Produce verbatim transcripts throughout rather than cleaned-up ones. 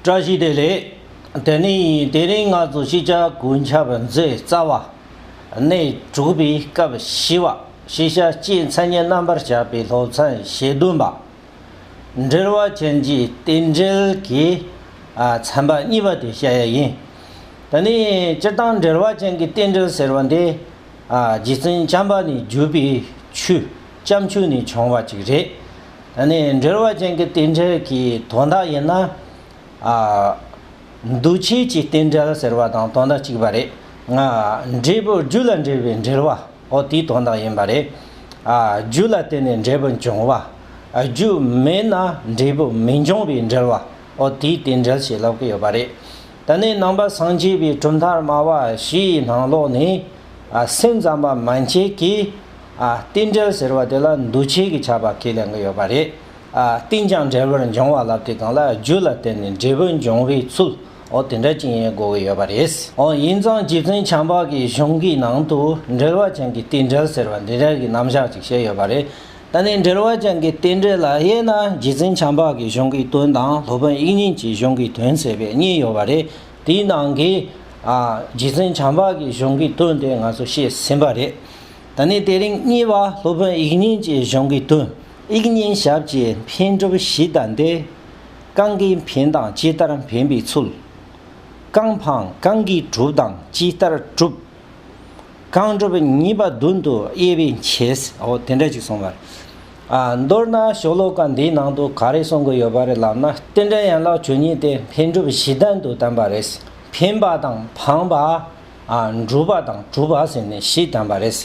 བཀྲ་ཤིས་བདེ་ལེགས། དེ་ནི་དེ་རིང་ང་ཚོ་ཤེས་བྱ་གོ་ཁྱབ་མཛོད་རྩ་བ། གནས་དྲུག་པའི་སྐབས་བཞི་པ། ཤེས་བྱ་སྤྱིའི་མཚན་ཉིད་རྣམ་པར་དཔྱད་པའི་སློབ་ཚན་ཞེ་བདུན་པ། འབྲེལ་བ་ཅན་གྱི་རྟེན་འབྲེལ་གྱི་ཨ་ཚན་པ་གཉིས་པ་དེ་བཤད་ཡ་ཡིན། དེ་ནི་སྤྱིར་བཏང་འབྲེལ་བ་ཅན་གྱི་རྟེན་འབྲེལ་ཟེར་བ་འདི་ཨ་རྗེ་བཙུན་བྱམས་པ་ནས་བརྒྱུད་པའི་ཆོས་བྱམས་ཆོས་ནས་བྱུང་བ་ཅིག་རེད། དེ་ནི་འབྲེལ་བ་ཅན་གྱི་རྟེན་འབྲེལ་གྱི་དོན་དག་ཡིན་ན། ཨ། འདུ་བྱེད་ཀྱི་རྟེན་འབྲེལ་ཟེར་བ་དང་དོན་དག་གཅིག་པ་རེད། ང་། འབྲས་བུ་རྒྱུ་ལ་འབྲེལ་བའི་འབྲེལ་བ། འོ་དེའི་དོན་དག་ཡིན་པ་རེད། ཨ། རྒྱུ་ལ་བརྟེན་ནས་འབྲས་བུ་འབྱུང་བ། ཨ། རྒྱུ་མེད་ན་འབྲས་བུ་མི་འབྱུང་བའི་འབྲེལ་བ། འོ་དེའི་རྟེན་འབྲེལ་ཞེས་ལབ་ཀྱི་ཡོད་པ་རེད། ད་ནི་ནང་པ་སངས་རྒྱས་པའི་གྲུབ་མཐའ་སྨྲ་བ་བཞིའི་ནང་ལོགས་ནས། ཨ། སེམས་ཙམ་པ་མན་ཆད་ཀྱིས། ཨ། རྟེན་འབྲེལ་ཟེར་བ་དེ་ལ་འདུ་བྱེད་ཀྱི་ཁྱབ་པ་ཁས་ལེན་གྱི་ཡོད་པ་རེད། ཨ། རྟེན་ཅིང་འབྲེལ་བར་འབྱུང་བ་ལབ་དུས་སྒང་ལ་རྒྱུ་ལ་བརྟེན་ནས་འབྲས་བུ་འབྱུང་བའི་ཚུལ། འོ་དེ་འདྲ་ཅིག་ཡིན་དགོས་ཀྱི་ཡོད་པ་རེད། འོ་ཡིན་ཙང་རྗེ་བཙུན་བྱམས་པ་གི་གཞུང་གི་ནང་དུ་འབྲེལ་བ་ཅན་གྱི་རྟེན་འབྲེལ་ཟེར་བ་འདི་འདྲ་གི་རྣམ་གཞག་ཅིག་བཤད་ཡོད་པ་རེད། ད་ནི་འབྲེལ་བ་ཅན་གྱི་རྟེན་འབྲེལ་ལ་དབྱེ་ན་རྗེ་བཙུན་བྱམས་པ་གི་གཞུང་གི་དོན་དང་སློབ་དཔོན་དབྱིག་གཉེན་གྱི་གཞུང་གི་དོན་ཟེར་བའི་གཉིས་ཡོད་པ་རེད། དེའི་ནང་གི། ཨ། རྗེ་བཙུན་བྱམས་པ་གི་གཞུང་གི་དོན་དེ་ང་ཚོ་བཤད་ཟིན་པ་རེད། ད་ནི་དེ་རིང་གཉིས་པ་སློབ་དཔོན་དབྱིག་གཉེན་གྱི་གཞུང་གི་དོན། དབྱིག་གཉེན་ཞབས་ཀྱིས་འཕེན་གྲུབ་བཞི་ལྡན་ཏེ། གང་གིས་འཕེན་དང་ཇི་ལྟར་འཕེན་པའི་ཚུལ། གང་འཕངས་གང་གིས་གྲུབ་དང་ཇི་ལྟར་གྲུབ། གང་གྲུབ་ཉེས་པ་བདུན་དུ་དབྱེ་བའི་ཆེད། འོ་དེ་འདྲ་ཅིག་གསུངས་པ་རེད། ཨ། མདོར་ན་ཤོ་ལོ་ཀ་འདིའི་ནང་དུ་ག་རེ་གསུང་གི་ཡོད་པ་རེད་ལབ་ན། རྟེན་འབྲེལ་ཡན་ལག་བཅུ་གཉིས་དེ་འཕེན་གྲུབ་བཞི་ལྡན་དུ་བསྟན་པ་རེད། འཕེན་པ་དང་འཕངས་པ། ཨ། འགྲུབ་པ་དང་གྲུབ་པ་ཟེར་ནས་བཞི་བསྟན་པ་རེད།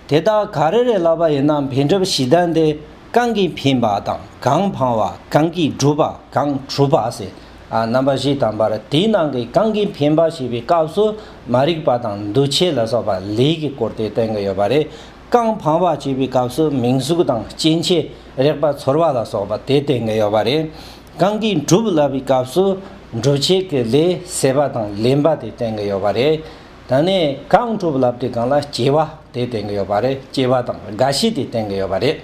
དེ་དག་ག་རེ་རེད་ལབ་པ་ཡིན་ན། འཕེན་གྲུབ་བཞི་ལྡན་དེ་གང་གིས་འཕེན་པ་དང་གང་འཕངས་པ། གང་གིས་གྲུབ་པ། གང་གྲུབ་པ་ཟེར། ཨ། རྣམ་པ་བཞི་བསྟན་པ་རེད། དེའི་ནང་གི་གང་གིས་འཕེན་པ་ཞེས་པའི་སྐབས་སུ་མ་རིག་པ་དང་འདུ་བྱེད་ལ་སོགས་པ་ལས་ཀྱི་སྐོར་དེ་བསྟན་གྱི་ཡོད་པ་རེད། གང་འཕངས་པ་ཞེས་པའི་སྐབས་སུ་མིང་གཟུགས་དང་སྐྱེ་མཆེད་རེག་པ་ཚོར་བ་ལ་སོགས་པ་དེ་བསྟན་གྱི་ཡོད་པ་རེད། གང་གིས་གྲུབ་ལབ་པའི་སྐབས་སུ་འགྲུབ་བྱེད་ཀྱི་ལས་སྲེད་པ་དང་ལེན་པ་དེ་བསྟན་གྱི་ཡོད་པ་རེད། ད་ནི་གང་གྲུབ་ལབ་དུས་སྒང་ལ་སྐྱེ་བ་དེ་བསྟན་གྱི་ཡོད་པ་རེད། སྐྱེ་བ་དང་རྒ་ཤི་དེ་བསྟན་གྱི་ཡོད་པ་རེད།